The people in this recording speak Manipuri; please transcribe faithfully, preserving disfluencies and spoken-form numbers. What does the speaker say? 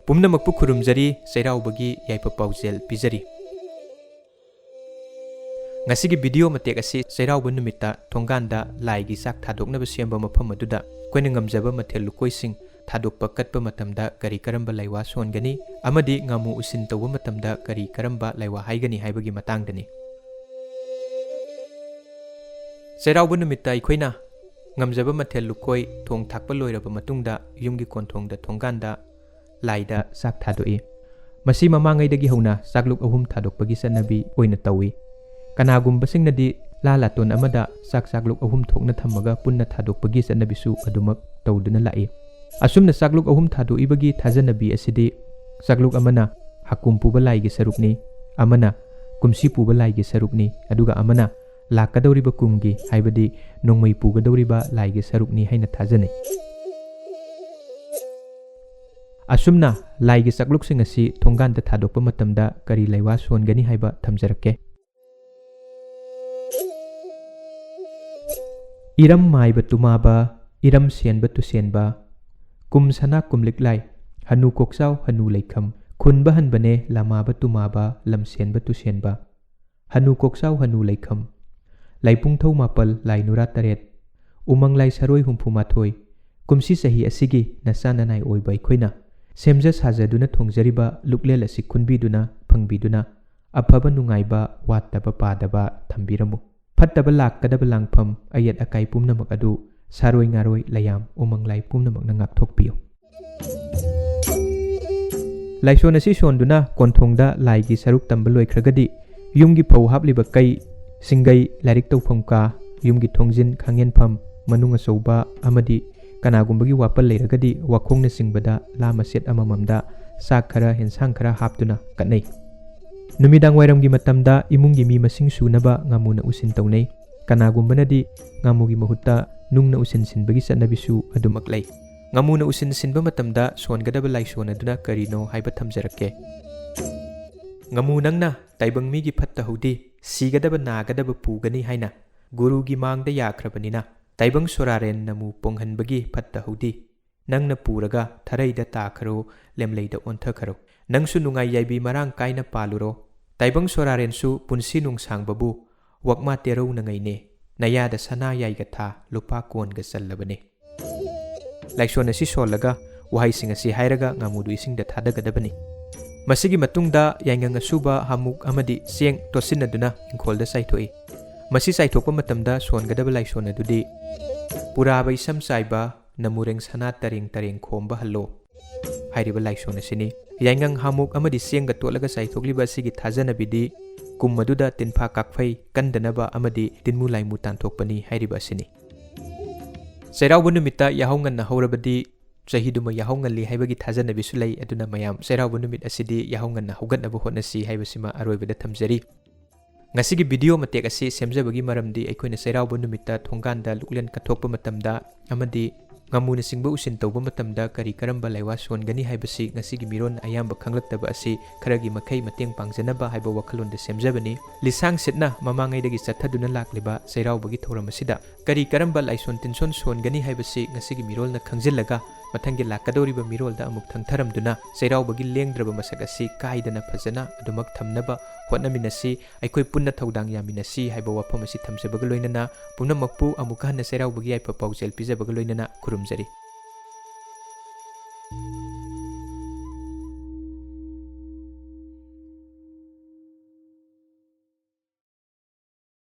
ꯄꯨꯝꯅꯃꯛꯄꯨ ꯈꯨꯔꯨꯝꯖꯔꯤ, ꯆꯩꯔꯥꯎꯕꯒꯤ ꯌꯥꯏꯐ ꯄꯥꯎꯖꯦꯜ ꯄꯤꯖꯔꯤ꯫ ꯉꯁꯤꯒꯤ ꯚꯤꯗꯤꯑꯣ ꯃꯇꯦꯛ ꯑꯁꯤ ꯆꯩꯔꯥꯎꯕ ꯅꯨꯃꯤꯠꯇ ꯊꯣꯡꯒꯥꯟꯗ ꯂꯥꯏꯒꯤ ꯆꯥꯛ ꯊꯥꯗꯣꯛꯅꯕ ꯁꯦꯝꯕ ꯃꯐꯝ ꯑꯗꯨꯗ ꯑꯩꯈꯣꯏꯅ ꯉꯝꯖꯕ ꯃꯊꯦꯜ ꯂꯨꯀꯣꯏꯁꯤꯡ ꯊꯥꯗꯣꯛꯄ ꯀꯠꯄ ꯃꯇꯝꯗ ꯀꯔꯤ ꯀꯔꯝꯕ ꯂꯥꯏꯋꯥ ꯁꯣꯟꯒꯅꯤ ꯑꯃꯗꯤ ꯉꯥꯃꯨ ꯎꯁꯤꯟ ꯇꯧꯕ ꯃꯇꯝꯗ ꯀꯔꯤ ꯀꯔꯝꯕ ꯂꯥꯏꯋꯥ ꯍꯥꯏꯒꯅꯤ ꯍꯥꯏꯕꯒꯤ ꯃꯇꯥꯡꯗꯅꯤ꯫ ꯆꯩꯔꯥꯎꯕ ꯅꯨꯃꯤꯠꯇ ꯑꯩꯈꯣꯏꯅ ꯉꯝꯖꯕ ꯃꯊꯦꯜ ꯂꯨꯀꯣꯏ ꯊꯣꯡ ꯊꯥꯛꯄ ꯂꯣꯏꯔꯕ ꯃꯇꯨꯡꯗ ꯌꯨꯝꯒꯤ ꯀꯣꯟꯊꯣꯡꯗ ꯊꯣꯡꯒꯥꯟꯗ ꯂꯥꯏꯗ ꯆꯥꯛ ꯊꯥꯗꯣꯛꯏ꯫ ꯃꯁꯤ ꯃꯃꯥꯡꯉꯩꯗꯒꯤ ꯍꯧꯅ ꯆꯥꯛꯂꯨꯛ ꯑꯍꯨꯝ ꯊꯥꯗꯣꯛꯄꯒꯤ ꯆꯠꯅꯕꯤ ꯑꯣꯏꯅ ꯇꯧꯏ꯫ ꯀꯅꯥꯒꯨꯝꯕꯁꯤꯡꯅꯗꯤ ꯂꯥ ꯂꯥꯇꯣꯟ ꯑꯃꯗ ꯆꯥꯛ ꯆꯥꯛꯂꯨꯛ ꯑꯍꯨꯝ ꯊꯣꯛꯅ ꯊꯝꯃꯒ ꯄꯨꯟꯅ ꯊꯥꯗꯣꯛꯄꯒꯤ ꯆꯠꯅꯕꯤꯁꯨ ꯑꯗꯨꯃꯛ ꯇꯧꯗꯨꯅ ꯂꯥꯛꯏ꯫ ꯑꯁꯨꯝꯅ ꯆꯥꯛꯂꯨꯛ ꯑꯍꯨꯝ ꯊꯥꯗꯣꯛꯏꯕꯒꯤ ꯊꯥꯖꯅꯕꯤ ꯑꯁꯤꯗꯤ ꯆꯥꯛꯂꯨꯛ ꯑꯃꯅ ꯍꯀꯨꯝ ꯄꯨꯕ ꯂꯥꯏꯒꯤ ꯁꯔꯨꯛꯅꯤ, ꯑꯃꯅ ꯀꯨꯝꯁꯤ ꯄꯨꯕ ꯂꯥꯏꯒꯤ ꯁꯔꯨꯛꯅꯤ, ꯑꯗꯨꯒ ꯑꯃꯅ ꯂꯥꯛꯀꯗꯧꯔꯤꯕ ꯀꯨꯝꯒꯤ, ꯍꯥꯏꯕꯗꯤ ꯅꯣꯡꯃꯩ ꯄꯨꯒꯗꯧꯔꯤꯕ ꯂꯥꯏꯒꯤ ꯁꯔꯨꯛꯅꯤ ꯍꯥꯏꯅ ꯊꯥꯖꯅꯩ꯫ ꯑꯁꯨꯝꯅ ꯂꯥꯏꯒꯤ ꯆꯥꯛꯂꯨꯛꯁꯤꯡ ꯑꯁꯤ ꯊꯣꯡꯒꯥꯟꯗ ꯊꯥꯗꯣꯛꯄ ꯃꯇꯝꯗ ꯀꯔꯤ ꯂꯩꯋꯥ ꯁꯣꯟꯒꯅꯤ ꯍꯥꯏꯕ ꯊꯝꯖꯔꯛꯀꯦ꯫ ꯏꯔꯝ ꯃꯥꯏꯕ ꯇꯨꯃꯥꯕ, ꯏꯔꯝ ꯁꯦꯟꯕ ꯇꯨꯁꯦꯟꯕ, ꯀꯨꯝ ꯁꯅꯥ ꯀꯨꯝꯂꯤꯛ ꯂꯥꯏ, ꯍꯅꯨ ꯀꯣꯛꯆꯥꯎ ꯍꯅꯨ ꯂꯩꯈꯝ, ꯈꯨꯟꯕ ꯍꯟꯕꯅꯦ ꯂꯃꯥꯕ ꯇꯨꯃꯥꯕ, ꯂꯝ ꯁꯦꯟꯕ ꯇꯨꯁꯦꯟꯕ꯫ ꯍꯅꯨ ꯀꯣꯛꯆꯥꯎ ꯍꯅꯨ ꯂꯩꯈꯝ, ꯂꯥꯏꯄꯨꯡꯊꯧ ꯃꯥꯄꯜ ꯂꯥꯏ ꯅꯨꯔꯥ ꯇꯔꯦꯠ, ꯎꯃꯪ ꯂꯥꯏ ꯁꯔꯣꯏ ꯍꯨꯝꯐꯨ ꯃꯥꯊꯣꯏ, ꯀꯨꯝꯁꯤ ꯆꯍꯤ ꯑꯁꯤꯒꯤ ꯅꯆꯥ ꯅꯅꯥꯏ ꯑꯣꯏꯕ ꯑꯩꯈꯣꯏꯅ ꯁꯦꯝꯖ ꯁꯥꯖꯗꯨꯅ ꯊꯣꯡꯖꯔꯤꯕ ꯂꯨꯛꯂꯦꯜ ꯑꯁꯤ ꯈꯨꯟꯕꯤꯗꯨꯅ ꯐꯪꯕꯤꯗꯨꯅ ꯑꯐꯕ ꯅꯨꯡꯉꯥꯏꯕ ꯋꯥꯠꯇꯕ ꯄꯥꯗꯕ ꯊꯝꯕꯤꯔꯝꯃꯨ꯫ ꯐꯠꯇꯕ ꯂꯥꯛꯀꯗꯕ ꯂꯥꯡꯐꯝ ꯑꯌꯦꯠ ꯑꯀꯥꯏ ꯄꯨꯝꯅꯃꯛ ꯑꯗꯨ ꯁꯥꯔꯣꯏ ꯉꯥꯔꯣꯏ ꯂꯩꯌꯥꯝ ꯎꯃꯪ ꯂꯥꯏ ꯄꯨꯝꯅꯃꯛꯅ ꯉꯥꯛꯊꯣꯛꯄꯤꯌꯨ꯫ ꯂꯥꯏꯁꯣꯟ ꯑꯁꯤ ꯁꯣꯟꯗꯨꯅ ꯀꯣꯟꯊꯣꯡꯗ ꯂꯥꯏꯒꯤ ꯁꯔꯨꯛ ꯇꯝꯕ ꯂꯣꯏꯈ꯭ꯔꯒꯗꯤ ꯌꯨꯝꯒꯤ ꯐꯧ ꯍꯥꯞꯂꯤꯕ ꯀꯩ, ꯁꯤꯡꯒꯩ, ꯂꯥꯏꯔꯤꯛ ꯇꯧꯐꯝ ꯀꯥ, ꯌꯨꯝꯒꯤ ꯊꯣꯡꯖꯤꯟ, ꯈꯥꯡꯉꯦꯟꯐꯝ, ꯃꯅꯨꯡ ꯑꯆꯧꯕ ꯑꯃꯗꯤ ꯀꯅꯥꯒꯨꯝꯕꯒꯤ ꯋꯥꯄꯜ ꯂꯩꯔꯒꯗꯤ ꯋꯥꯈꯣꯡꯅꯆꯤꯡꯕꯗ ꯂꯥ ꯃꯆꯦꯠ ꯑꯃꯃꯝꯗ ꯆꯥꯛ ꯈꯔ, ꯍꯦꯟꯁꯥꯡ ꯈꯔ ꯍꯥꯞꯇꯨꯅ ꯀꯠꯅꯩ꯫ ꯅꯨꯃꯤꯗꯥꯡ ꯋꯥꯏꯔꯝꯒꯤ ꯃꯇꯝꯗ ꯏꯃꯨꯡꯒꯤ ꯃꯤ ꯃꯁꯤꯡ ꯁꯨꯅꯕ ꯉꯥꯃꯨꯅ ꯎꯁꯤꯟ ꯇꯧꯅꯩ꯫ ꯀꯅꯥꯒꯨꯝꯕꯅꯗꯤ ꯉꯥꯃꯨꯒꯤ ꯃꯍꯨꯠꯇ ꯅꯨꯡꯅ ꯎꯁꯤꯟ ꯁꯤꯟꯕꯒꯤ ꯆꯠꯅꯕꯤꯁꯨ ꯑꯗꯨꯃꯛ ꯂꯩ꯫ ꯉꯥꯃꯨꯅ ꯎꯁꯤꯟ ꯁꯤꯟꯕ ꯃꯇꯝꯗ ꯁꯣꯟꯒꯗꯕ ꯂꯥꯏꯁꯣꯟ ꯑꯗꯨꯅ ꯀꯔꯤꯅꯣ ꯍꯥꯏꯕ ꯊꯝꯖꯔꯛꯀꯦ꯫ ꯉꯥꯃꯨ ꯅꯪꯅ ꯇꯥꯏꯕꯪ ꯃꯤꯒꯤ ꯐꯠꯇ ꯍꯧꯗꯤ, ꯁꯤꯒꯗꯕ ꯅꯥꯒꯗꯕ ꯄꯨꯒꯅꯤ ꯍꯥꯏꯅ ꯒꯨꯔꯨꯒꯤ ꯃꯥꯡꯗ ꯌꯥꯈ꯭ꯔꯕꯅꯤꯅ, ꯇꯥꯏꯕꯪ ꯁꯣꯔꯥꯔꯦꯟ ꯅꯃꯨ ꯄꯣꯡꯍꯟꯕꯒꯤ ꯐꯠꯇ ꯍꯧꯗꯤ, ꯅꯪꯅ ꯄꯨꯔꯒ ꯊꯔꯩꯗ ꯇꯥꯈꯔꯣ, ꯂꯦꯝꯂꯩꯗ ꯑꯣꯟꯊꯈꯔꯣ꯫ ꯅꯪꯁꯨ ꯅꯨꯡꯉꯥꯏ ꯌꯥꯏꯕꯤ ꯃꯔꯥꯡ ꯀꯥꯏꯅ ꯄꯥꯜꯂꯨꯔꯣ꯫ ꯇꯥꯏꯕꯪ ꯁꯣꯔꯥꯔꯦꯟꯁꯨ ꯄꯨꯟꯁꯤ ꯅꯨꯡꯁꯥꯡꯕꯕꯨ ꯋꯛꯃꯥ ꯇꯦꯔꯧꯅꯉꯩꯅꯦ꯫ ꯅꯌꯥꯗ ꯁꯅꯥ ꯌꯥꯏꯒ ꯊꯥ, ꯂꯨꯄꯥ ꯀꯣꯟꯒ ꯆꯜꯂꯕꯅꯦ꯫ ꯂꯥꯏꯁꯣꯟ ꯑꯁꯤ ꯁꯣꯜꯂꯒ ꯋꯥꯍꯩꯁꯤꯡ ꯑꯁꯤ ꯍꯥꯏꯔꯒ ꯉꯥꯃꯨꯗꯨ ꯏꯁꯤꯡꯗ ꯊꯥꯗꯒꯗꯕꯅꯤ꯫ ꯃꯁꯤꯒꯤ ꯃꯇꯨꯡꯗ ꯌꯥꯏꯉꯪ ꯑꯁꯨꯕ, ꯍꯥꯃꯨꯛ ꯑꯃꯗꯤ ꯆꯦꯡ ꯇꯣꯠꯁꯤꯟꯅꯗꯨꯅ ꯏꯪꯈꯣꯜꯗ ꯆꯥꯏꯊꯣꯛꯏ꯫ ꯃꯁꯤ ꯆꯥꯏꯊꯣꯛꯄ ꯃꯇꯝꯗ ꯁꯣꯟꯒꯗꯕ ꯂꯥꯏꯁꯣꯟ ꯑꯗꯨꯗꯤ ꯄꯨꯔꯥꯕ ꯏꯁꯝ ꯆꯥꯏꯕ, ꯅꯃꯨꯔꯦꯡ ꯁꯅꯥ ꯇꯔꯦꯡ ꯇꯔꯦꯡ ꯈꯣꯝꯕ ꯍꯜꯂꯣ ꯍꯥꯏꯔꯤꯕ ꯂꯥꯏꯁꯣꯟ ꯑꯁꯤꯅꯤ꯫ ꯌꯥꯏꯉꯪ, ꯍꯥꯃꯨꯛ ꯑꯃꯗꯤ ꯆꯦꯡꯒ ꯇꯣꯠꯂꯒ ꯆꯥꯏꯊꯣꯛꯂꯤꯕ ꯑꯁꯤꯒꯤ ꯊꯥꯖꯅꯕꯤꯗꯤ ꯀꯨꯝ ꯑꯗꯨꯗ ꯇꯤꯟꯐꯥ ꯀꯥꯛꯐꯩ ꯀꯟꯗꯅꯕ ꯑꯃꯗꯤ ꯇꯤꯟꯃꯨ ꯂꯥꯏꯃꯨ ꯇꯥꯟꯊꯣꯛꯄꯅꯤ ꯍꯥꯏꯔꯤꯕ ꯑꯁꯤꯅꯤ꯫ ꯆꯩꯔꯥꯎꯕ ꯅꯨꯃꯤꯠꯇ ꯌꯥꯍꯧ ꯉꯟꯅ ꯍꯧꯔꯕꯗꯤ ꯆꯍꯤꯗꯨꯃ ꯌꯥꯍꯧ ꯉꯜꯂꯤ ꯍꯥꯏꯕꯒꯤ ꯊꯥꯖꯅꯕꯤꯁꯨ ꯂꯩ꯫ ꯑꯗꯨꯅ ꯃꯌꯥꯝ ꯆꯩꯔꯥꯎꯕ ꯅꯨꯃꯤꯠ ꯑꯁꯤꯗꯤ ꯌꯥꯍꯧ ꯉꯟꯅ ꯍꯧꯒꯠꯅꯕ ꯍꯣꯠꯅꯁꯤ ꯍꯥꯏꯕꯁꯤꯃ ꯑꯔꯣꯏꯕꯗ ꯊꯝꯖꯔꯤ꯫ ꯉꯁꯤꯒꯤ ꯚꯤꯗꯤꯑꯣ ꯃꯇꯦꯛ ꯑꯁꯤ ꯁꯦꯝꯖꯕꯒꯤ ꯃꯔꯝꯗꯤ ꯑꯩꯈꯣꯏꯅ ꯆꯩꯔꯥꯎꯕ ꯅꯨꯃꯤꯠꯇ ꯊꯣꯡꯒꯥꯟꯗ ꯂꯨꯛꯂꯦꯟ ꯀꯠꯊꯣꯛꯄ ꯃꯇꯝꯗ ꯑꯃꯗꯤ ꯉꯥꯃꯨꯅꯆꯤꯡꯕ ꯎꯁꯤꯟ ꯇꯧꯕ ꯃꯇꯝꯗ ꯀꯔꯤ ꯀꯔꯝꯕ ꯂꯥꯏꯋꯥ ꯁꯣꯟꯒꯅꯤ ꯍꯥꯏꯕꯁꯤ ꯉꯁꯤꯒꯤ ꯃꯤꯔꯣꯟ ꯑꯌꯥꯝꯕ ꯈꯪꯂꯛꯇꯕ ꯑꯁꯤ ꯈꯔꯒꯤ ꯃꯈꯩ ꯃꯇꯦꯡ ꯄꯥꯡꯖꯅꯕ ꯍꯥꯏꯕ ꯋꯥꯈꯜꯂꯣꯟꯗ ꯁꯦꯝꯖꯕꯅꯤ꯫ ꯂꯤꯁꯥꯡ ꯁꯤꯠꯅ ꯃꯃꯥꯡꯉꯩꯗꯒꯤ ꯆꯠꯊꯗꯨꯅ ꯂꯥꯛꯂꯤꯕ ꯆꯩꯔꯥꯎꯕꯒꯤ ꯊꯧꯔꯝ ꯑꯁꯤꯗ ꯀꯔꯤ ꯀꯔꯝꯕ ꯂꯥꯏꯁꯣꯟ ꯇꯤꯟꯁꯣꯟ ꯁꯣꯟꯒꯅꯤ ꯍꯥꯏꯕꯁꯤ ꯉꯁꯤꯒꯤ ꯃꯤꯔꯣꯜꯅ ꯈꯪꯖꯤꯜꯂꯒ ꯃꯊꯪꯒꯤ ꯂꯥꯛꯀꯗꯧꯔꯤꯕ ꯃꯤꯔꯣꯜꯗ ꯑꯃꯨꯛ ꯊꯪꯊꯔꯝꯗꯨꯅ ꯆꯩꯔꯥꯎꯕꯒꯤ ꯂꯦꯡꯗ꯭ꯔꯕ ꯃꯁꯛ ꯑꯁꯤ ꯀꯥꯏꯗꯅ ꯐꯖꯅ ꯑꯗꯨꯃꯛ ꯊꯝꯅꯕ ꯍꯣꯠꯅꯃꯤꯟꯅꯁꯤ꯫ ꯑꯩꯈꯣꯏ ꯄꯨꯟꯅ ꯊꯧꯗꯥꯡ ꯌꯥꯃꯤꯟꯅꯁꯤ ꯍꯥꯏꯕ ꯋꯥꯐꯝ ꯑꯁꯤ ꯊꯝꯖꯕꯒ ꯂꯣꯏꯅꯅ ꯄꯨꯝꯅꯃꯛꯄꯨ ꯑꯃꯨꯛꯀ ꯍꯟꯅ ꯆꯩꯔꯥꯎꯕꯒꯤ ꯌꯥꯏꯐ ꯄꯥꯎꯖꯦꯜ ꯄꯤꯖꯕꯒ ꯂꯣꯏꯅꯅ ꯈꯨꯔꯨꯝꯖꯔꯤ꯫